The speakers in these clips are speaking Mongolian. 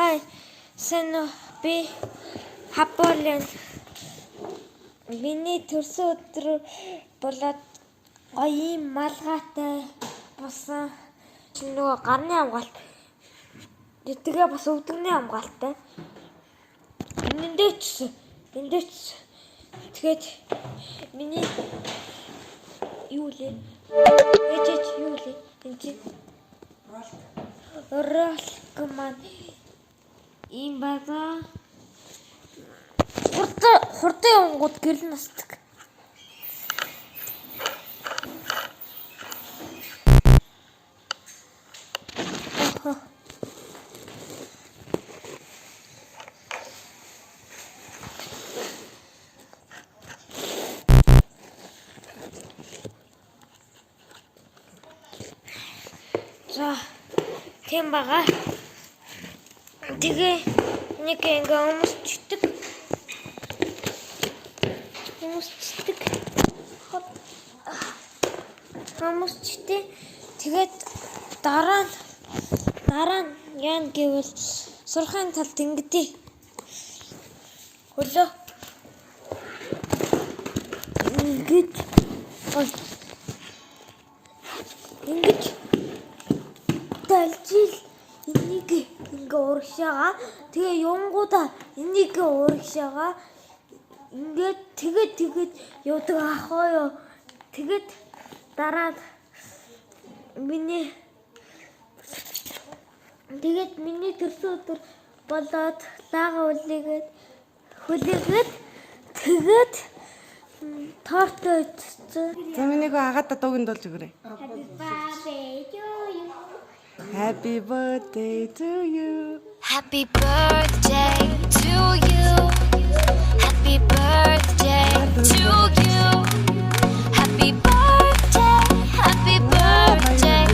Бай. Сайн уу? Би Хаболын миний төрсөн өдөр болоод гоё юм малгайтай болсон. Чи нөгөө гарны хамгаалт. Тэгээ бас өвдөгний хамгаалттай. Эндээ ч эндээ ч тэгээд миний юу лээ? Ээж ээж юу лээ? Энд чи ролк маань ийм байгаа. Хурдан хурдан явангууд гэрэл насдаг. Охо. За тийм байгаа. Тэгээ нэг ингээ өмсчдөг. Өмсчдөг. Хоп. Өмсчтэй. Тэгээд дараа нь дараа нь яана гэвэл сурахын талд ингэдэй. Хөлөө. Ингэж ой. Ингэж талжил энийг ингээ урагшаага. Тэгээ юунгуудаа энийг урагшаага. Ингээд тэгээд тэгээд явдаг ах оо юу. Тэгээд дараа нь миний тэгээд миний төрсөн өдөр болоод лага үлээгээд хүлээгээд тэгээд торт идсэн. За миний хөө агаада дууг нь дуулж өгөөрэй. Happy birthday to you. Happy birthday to you. Happy birthday to you. Happy birthday to you. Happy birthday, happy birthday,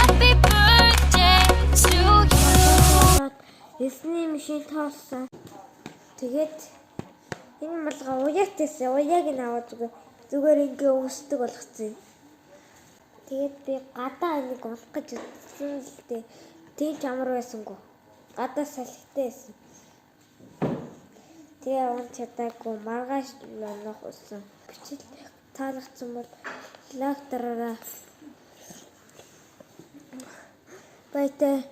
happy birthday to you. Эсний машин тоолсон. Тэгээд энэ малгай уяатайсаа уяаг нь аваад зүгээр ингээ өсдөг болгоцсон юм. Тэгээд би гадаа нэг унах гэж үзсэн л дээ. Тийм ч амар байсангүй. Гадаа салхитай байсан. Тэгээ унж чадаагүй маргааш унах болсон. Бичлэг таалагдсан бол лайк дараарай. Баяртай.